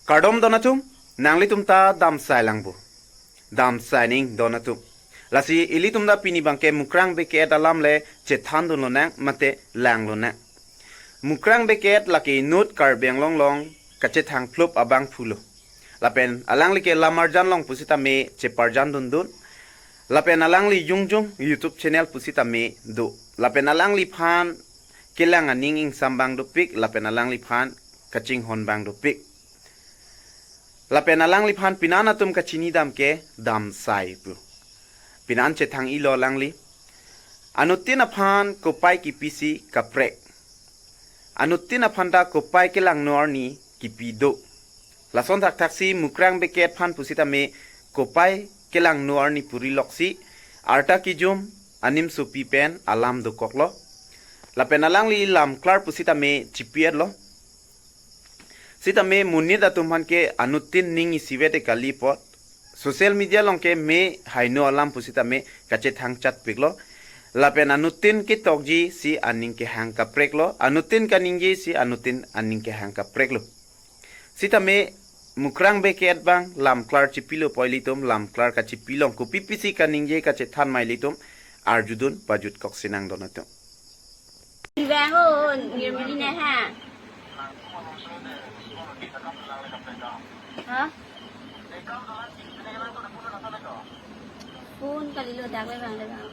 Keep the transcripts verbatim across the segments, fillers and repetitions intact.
Kardom don atum, nanglitum ta damsai lang bo. Damsai ning don atum. Lasi ilitum ta pini abangke Mukrang Bey ke-et alam le chethan dun lonang mate lang lonang. Mukrang Bey ke-et lake inut Karbi Anglong along kachethang phlup abangphu lo. Lapen alangli ke lam arjan long pusitame cheparjan dundun. Lapen alangli jongjong YouTube channel pusitame do. Lapen alangliphan kelang aning ingsam abang dopik, lapen alangliphan kachinghon abang dopik. Lapen alangliphan pinan atum kachini dam ke damsai pu. Pinan chethang-ilo alangli. Anuttin aphan kopai kipisi kaprek. Anuttin aphan ta kopai kelangno arni kipi do. Lason thakthaksi Mukrang Bey ke-et aphan pusitame kopai kelangno arni puri loksi arta kijum anim sopi pen alam dokoklo. Lapen alangli lamklar pusitame chipi-etlo. Sitame monit atum aphan ke anuttin ning isivet e kali apot. Social media along ke me haino alam pusitame kachethang chatpiklo. Lapen anuttin ketokji si aning kehang kapreklo. Anuttin kaningje si anuttin aning kehang kapreklo. Sitame Mukrang Bey ke-et abang lamklar chipilo pu ilitum, lamklar kachipi long kopi pisi kaningje kachethan ma ilitum arjudun pajut koksi nang don atum. Bang o, Nirmali na ha. Ha? Phone kalilo, dak le bang le bang.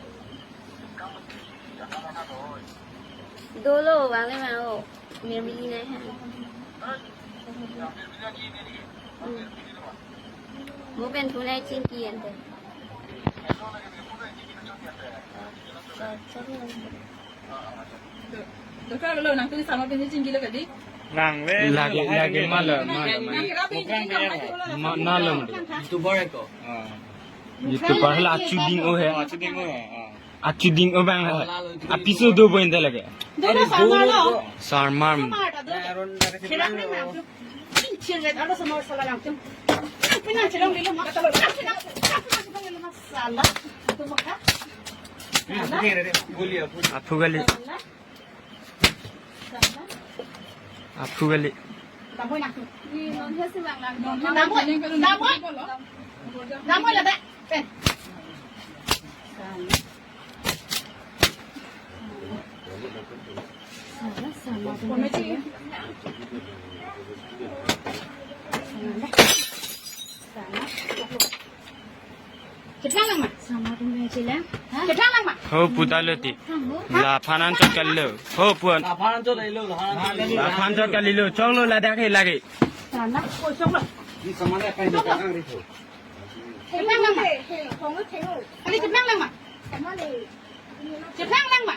Dolo bang le bang o. Nirmali na ha. Hmm. Mo pen phone ai chingki ante. Nang le lagi, lagi, malo, malo, malo. Ma-, malo, malo. YouTuber ko. Ah. YouTuber la achu ding o he. Ah, achu ding o he. Ah. Achu ding o bang he. Apiso do bo ente lagi. Dolo sama lo. Sarmar. Sama ta do. Kira ni ma. Chin chin le, alo sama sala lang tum. Pinang chelong dilo ma. Sala. Tu maka. Aphu gali. Aphu gali. Cheplang lang ma? Cheplang lang ma? Ho pu ta lo ti. Laphan anchot kalilo. Ho pu an. Laphan anchot kalilo. Laphan anchot kalilo. Choklo ladak he lagi. Sana, ko choklo. Cheplang lang ma? Kali cheplang lang ma? Cheplang lang ma?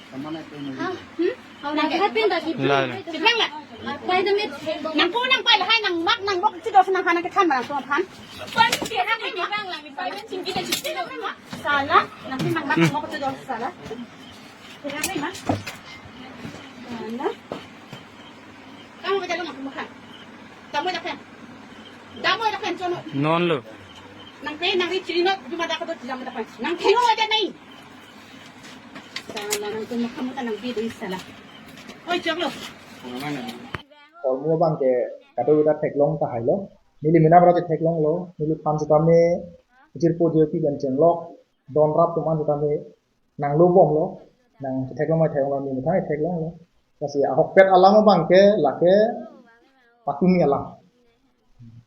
Hmm? La, la. Cheplang lang. Nang ko nang pai lahai nang mat nang bok chido nang hana kethan ma nang ko phan. Sala, nang ko nang mat nang bok chido sala. Sala. Kamu baca lo nang ko phan. Kamu dak phan. Kamu dak phan chono. Non lo. Nang pe nang ri chiri no juma dak do juma dak phan. Nang thengno aja nai. Sala nang tu makham ta nang bi dei sala. Oi choklo. Kolmo abang ke kado kita theklong tahai lo. Neli mina bra te theklonglo. Neliphan sitame chirpo jopi kan chenglok. Don rap tuman sitame nanglo bomlo. Nang theklong mai theklonglo, neli thang theklonglo. Lasi ahokpet alam abang ke lake patumi alam.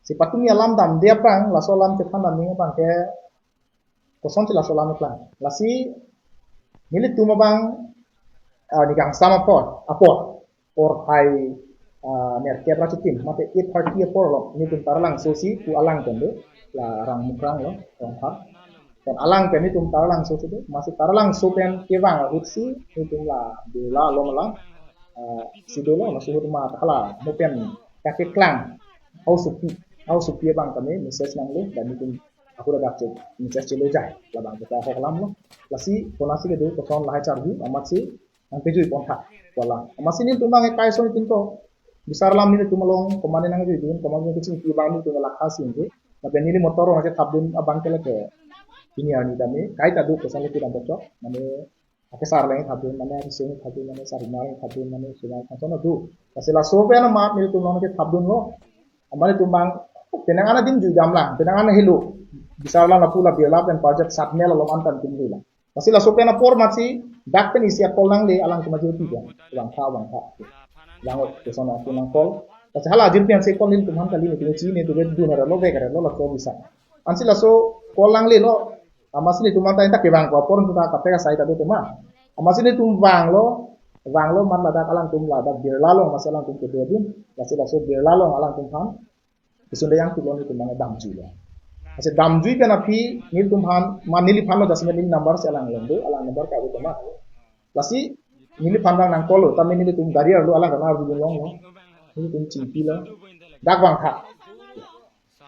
Si patumi alam damde aphrang, laso alam chethan damning abang ke kosonsi laso alam keklang. Lasi nelitum abang, ah, ne kangsam apor, apor. Porphai, ah, nerkep ra chitim, mate eight thirty apor lo, nelitum Taralangso si pu alang pen do, la rang Mukrang lo, Rongphar. Pen alang pen nelitum Taralangso si do, amatsi Taralangso pen kevang ahut si, nelitum la, do la, lom alang, ah, si dolo, amatsi ahut ma hala, mo pen kakeklang, hausopi, hausopi abang kami, message nanglo, dan nelitum ahut adap chek, message chelo jai, labang kita ahok alam lo. Lasi, konatsi kedo, koson lahai charju, amatsi, nang pejui pontha, kolang. Amatsi nelitum abang kai son tin ko, bisar alam nelitum along, komane nang jui dun, komane nang kechingki abang nelitum la khasin ke. Tapi neli motor nang thap dun abang ke lake, ini arni kami, kai ta do, koson lake dam bocok, mane, akesar lang thap dun, mane, akesung thap dun, mane, Sarmar lang thap dun, mane, Sumar, kan sono do. Lasi laso pen amat nelitum along nang thap dunlo. Amat nelitum abang, penang an adim juidam lang, penang an helo. Bisar lang lapu la Birla pen Parjat Satmel along an tangtum dei lang. Lasi laso pen apor amatsi, dak pen isi a-call nangle alangtum ajirpi pen. Vangtha, vangtha. Vang-ot, koson atum nang-call. Lasi hala ajirpi ansi call nelitum aphan kali, nelitum chinine, nelitum dun arlo, vek arlo, laso bisa. Ansi laso call nanglelo, amatsi nelitum aphan ta inta kevang ko apor nelitum ta kaprek asai ta do tema. Amatsi nelitum vanglo, vanglo amat ladak alangtum ladak Birla along, amatsi alangtum kedo dun, lasi laso Birla along alangtum aphan kesun dayang tulo nelitum abang damjuilo. Lasi damjui pen aphi nelitum aphan, ma neliphan lo, jasemet neli number si alang along do, alang number ka do tema. Lasi neliphan abang nang-call lo, tame nelitum gari arlo alang kana arjulonglo. Nelitum chingpilo. Dak vangtha.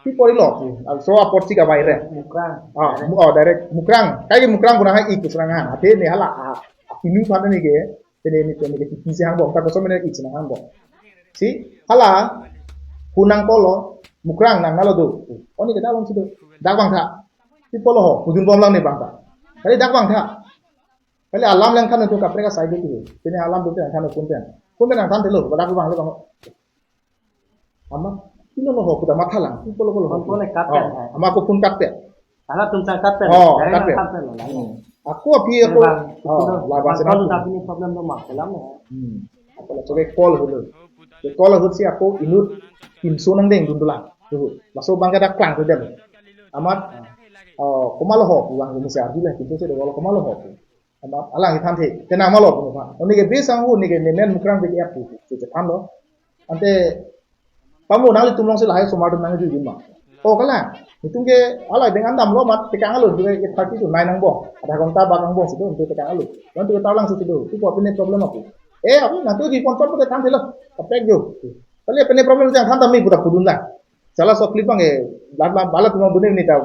Pi pori lo, pi. Laso apor si kavai re. Mukrang. Ah, mu-, oh, direct Mukrang. Kaike Mukrang pura hai ik serang han. Athe ne hala, ah, apinu aphan ne ke, tene ne, tene ke tipi si hangbom, ta koson mene ik serang hangbom. Si, hala, phone nang-call lo, Mukrang nang nalo do. Oh, ne ke dak along si do. Dak vangtha. Pi polo ho, pudun bom lang ne vangtha. Kali dak vangtha. Kali alam lang kan tu kaprek asai do tu. Tene alam tu kan phone pen. Phone pen nang than telo, dak vanglo bang. Amat, ino lo ho, kuda matha lang, pi polo polo ho. Phone kat pen, Oh, eh. Amat ko phone kat pen. Halatum chang kat pen. Oh, Direct kat nang pen. kat pen lo, lah. Hmm. Ako aphi ako, Bang, oh, itu labang call senang. Tapi ni problem lo mak, dalam ya. Hmm. Ako laso ke call ahut lo. Ke call ahut si ako inut pinso nangdeng dun dolang. Tuh, laso abang ke dak klang tu dem. Amat, oh, komat lo ho, pulang ke mesti arju lah, pinso si do, komat lo ho. Amat alang ithanthe, tenang malo puno aphan. Oni ke besang ho, ni ke nemen Mukrang B K F tu, tu chethanlo. Ante, pamu nanglitum along si lahai osomar atum nangjuidun ma. Oh, kalang. Itum ke hala abang an damlo amat tekang alo, tu ke thirty to nine angbong. Adha ghonta bak angbong si do, tu tekang alo. Nanglitum ta lang si do. Tu ko pine problem ako. Eh, ako nanglitum di kontor pute thanthelo. Kaprek jo. Kali pine problem jang than tame puta pudun lang. Sala so clip abang ke, bla bla bla tu abang bune ni ta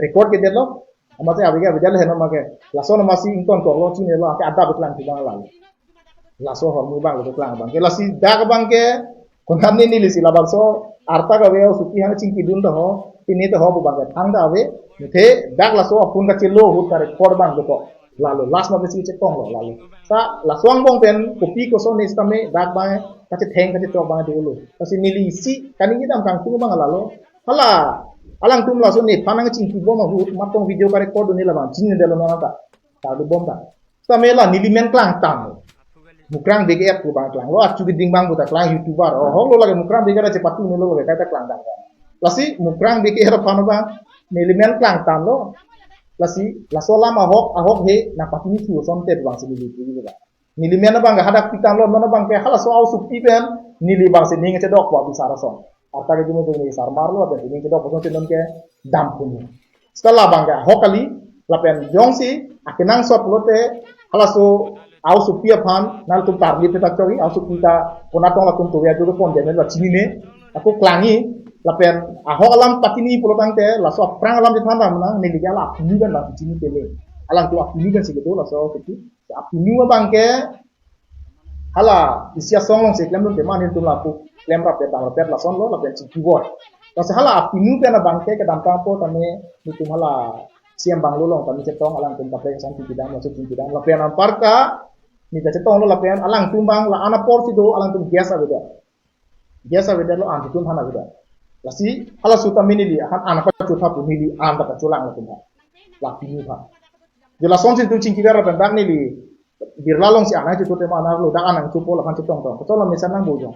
record kedetlo. Amatsi abang ke abang jalo heno make. Laso amatsi ington korlo chinilo, ake ada beklang si abang lalo. Laso ahormu abang lo keklang abang ke. Lasi dak abang ke, konat ni neli si labangso arta kave, suki hang chingkidun ta ho, pini ta ho pu abang ke thang ta ave. Muthe dak laso aphone kachelo ahut ka record abang do ko. Lalo, last ma besi chetong lo, lalo. Sa, laso angbong pen, kopi koson ni sitame, dak abang, kachetheng kachechok abang dolo. Lasi neli isi, kaningje dam kangtung abang lalo. Hala, alangtum laso nephan nangchingkibom ahut, matong video ka record do ne labang, chinine delo nang ta. Ta dobom ta. Sitame la neli men klangtang. Mukrang B K F pu abang klanglo, achu keding abang puta klang YouTuber. Oh, ahok lo lake Mukrang B K F chepatu ne lo lake kaita klangtang. Lasi Mukrang B K F aphan abang neli men klangtanglo. Lasi laso alam ahok, ahok he nangpatini thu asonte abang si neli pu abang. Neli men abang ke hadak pitanglo, non abang ke halaso aosopi pen neli abang si ning chedok po abisar ason. Arta ke jumu jumu sarmar lo, lapen ning chedok po asonte non ke dam pun. Seta labang ke ahok kali, lapen jongsi akenangsot lote halaso aosopi aphan nangtum tarli peta chori, aosopi ta konatong latum tuwe aju pon deme la chinine, ako klangji, lapen ahok alam patini pulo tangte, laso aphrang alam chethan dam nang, neli ke hala apinu pen la chini teme. Alangtum apinu pen si kedo laso aosopi. Apinu abang ke, hala, isi asong along si klemdun tema nelitum lapu klemrap ya dam rapet lason lo, lapen chingkibor. Lasi hala apinu pen abang ke kedamtang apor tame nelitum hala C M bungalow along tame chetong, alangtum kaprek ason chingkidam, laso chingkidam. Lapen anparta, neli ta chetonglo lapen alangtum abang la an apor si do, alangtum guest avedet. Guest avedet lo, an atum aphan avedet. Lasi, halaso tame neli, ahan an apa chutha pu neli, an ta pachulang latum aphan. La apinu aphan. Je lason si nelitum chingkiver lapen dak neli, Birla along si an nangchutu tema an arlo, dak an nangchupo lapen chetongtong. Kosonlo mesen nang bojong.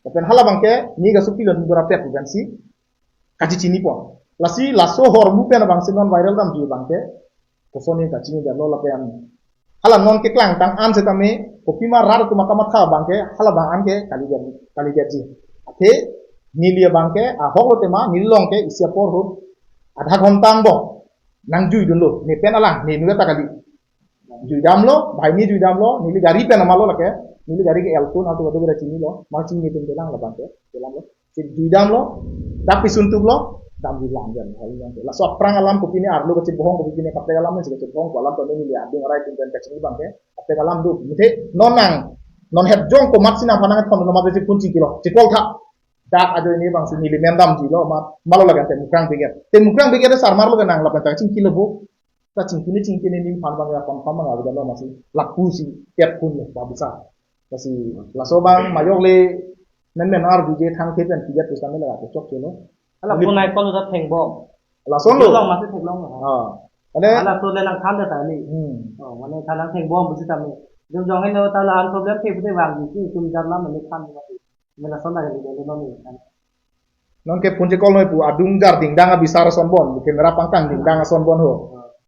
Lapen hala abang ke, ni kasopi lo nelitum rapet pu pensi, kachichini pon. Lasi laso ahormu pen abang si non viral damji abang ke, koson ni kachini damlo lapen. Hala non keklangtang an setame, kopima rat atum akamatha abang ke, hala abang an ke kalidet, kalidet ji. Athe, neli abang ke, ahok lo tema, neli along ke, isi apor ahut, adha ghonta angbong nangjuidunlo, ne pen alang, ne nu ta kali. Juidamlo, banghini juidamlo, neli gari pen amalo lake, neli gari ke Alto, Alto kado kira chinilo, ma chini pen kelang labang ke, kelang lo. Si juidamlo, dak pisun tuplo, damjulang jan, hal yang ke. Laso aphrang alam kopine arlo kachebohong, kopine kaprek alam si kachebohong, ko alam tame neli adung arai pen pen kachini abang ke, kaprek alam do, muthe, non nang, non het jong komatsi nangphan nangthon, non ma besi pun chingkilo, chikol tha. Dak ajoine abang si neli men damjilo, ma, malo lake te Mukrang B K F. Te Mukrang B K F sarmar lo ke nang lapen ta chingkilo bo. Ta chingkini chingkini neliphan abang ya confirm abang avedet lo amatsi lapu si tep pun lo ba bisa. Lasi laso abang majok le Men men arjuje thangthe pen pijat pusitame la chokchelo. Hala Neli- punai kol udah thengbom. Lason lo. Long masih thengbom. Ah. Ane Hala so le nangthan ta tali. Hmm. Oh, mane than nangthengbom pusitame. Jom jong heno ta la an problem the pute vangji, itum jar lam mane than mati. Mane lason lagi dolo non ni. Nonke pun chekolnoi pu adung jar dingdang abisar asonbon, camera pangtang dingdang asonbon ho.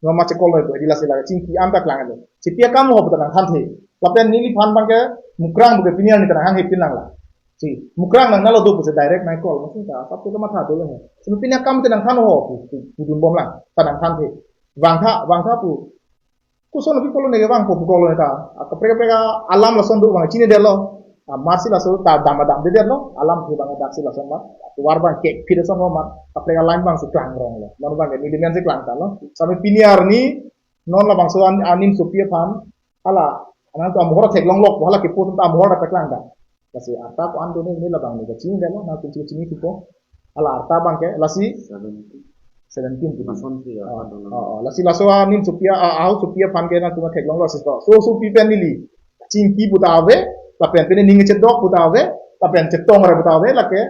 Non ma chekolnoi pu, edi lasi lake chingki an ta klanglo. Chipi akam ho puta nangthanthe. Lapen neliphan abangke Mukrang puke pini arni ta nanghanghe pin lang la. Si, Mukrang nang nalo do pusi direct nang call. Maksudnya, sab tu ke matha dolo he. Simi pini akam te nangthan ho pu, pu, pudunbom lang. Ta nangthanthe. Vangtha, vangtha pu. Koson pi pulo neke vangpo pu pulo ta. Ah, kaprek kaprek alarm lason do abang chinidetlo. Ah, amat si laso ta dam damdedetlo. Alarm ke abang daksi lason amat. Tovar abang kekphit ason amat. Kaprek alarm abangsi klangronglo. Non abangke neli men si klangtanglo. Sami pini arni non labangso an-, anim sopi aphan. Hala, anang tu amahor theklonglok, hala kepu ta amahor ta paklangtang. Lasi arta ko-an do ne, ne labang ne kachinidetlo, nangtum chini thupo. Hala arta abangke, lasi Seventeen. seventeen tu. Lason si, Ah, arta do ah, ah. Lasi laso anim sopi a, ah, aho sopi aphan ke nangtum theklonglok si to. So sopi pen neli. Chingki puta ave, lapen pen ning chedok puta ave, lapen chetong ra puta ave, lake.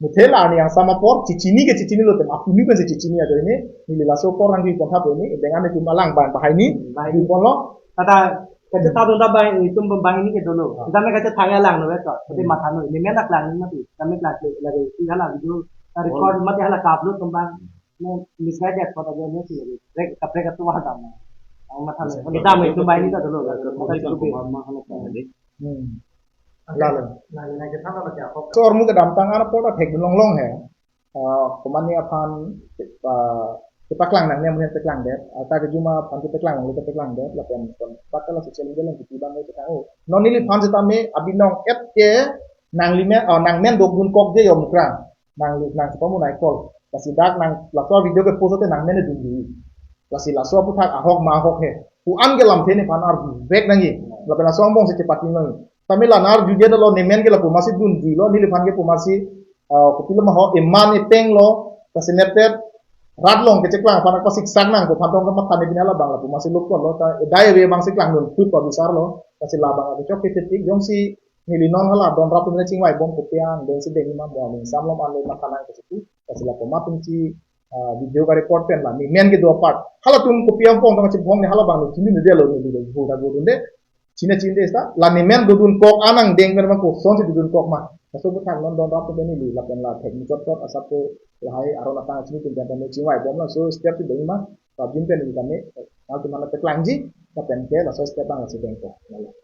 Muthe la ani angsam apor, chechini ke chechinilo tem, apuni pen si chechini ajoine, neli laso apor nangkepon tha pu ni, dengan itum alang abang bahai ni, Bahai ni. Keponlo. Tata, kachetha dun ta bahai, itum bahai ni ke dolo. Ah. Tame kachethang alang lo to. Tadi Hmm. matha noi, ni men aklang ni mati. Tame klang ke lagi, si hala video, ta record Oh. mati hala ka-upload kembang. Ne, misguided kota dia ni si lagi. Kaprek, kaprek atu wah dam. Ang matha noi. Bisa Kita mai itu bahai ni ta dolo. Kaprek Mata atu itu wah mahal ka ni. Hmm. Oke. Lalo. Nah, ini kita apa ya? Kok So armu kedamtang an apor ta thekdun longlong he. Ah, komatne aphan, ah, kepaklang nangne amonit paklangdet. Arta kejuma aphan kepaklang nangne paklangdet. Lapen kon bakal social media lang kiti bang itu kan. Oh, non neliphan sitame abinong et ke nanglimen, ah, nangmen dokdun kok je yo Mukrang. Nangli, nang sipamu nai call. Lasi dak nang laso video ke post te nangmen dunji. Lasi laso aputhak ahok ma ahok he. Ko-an ke lamthe nephan arjuvek nangji. Lapen laso angbong si chepati nangji. Tame la nar juje dolo nemen ke lapu masi dunjilo, neliphan ke pu masi, ah, kopilo ma ho eman epeng lo, kasi netet rat along kecheklang aphan pasiksak nang pu aphan tong kematha ne pini labang lapu masi lukpo lo, ta edai ave abangsi klangdun thut pa bisarlo, kasi labang kechok ketik jongsi neli non hala don rap tum chingvaibom kopi an, den si den ma mo ning samlo ma le matha nang kesitu, kasi lapu matum si, ah, video ka-record pen la, nemen kedo apart. Halatum kopi angbong tang chiphong ne hala abang ne chini ne delo ne dilo, bu da bu dun de. Chini chini de sta, la nemen dodun kok an angdeng pen ma koson si dodun kok ma. Laso aputhak non don rap pen neli, lapen la thek muchot chot asap ko lahai aron atang chini tum pen ne chingvaibom laso step si deng ma, rap jin pen neli kami, nangtum mana paklangji, lapen ke laso step abang lasi dengpo. Lalo.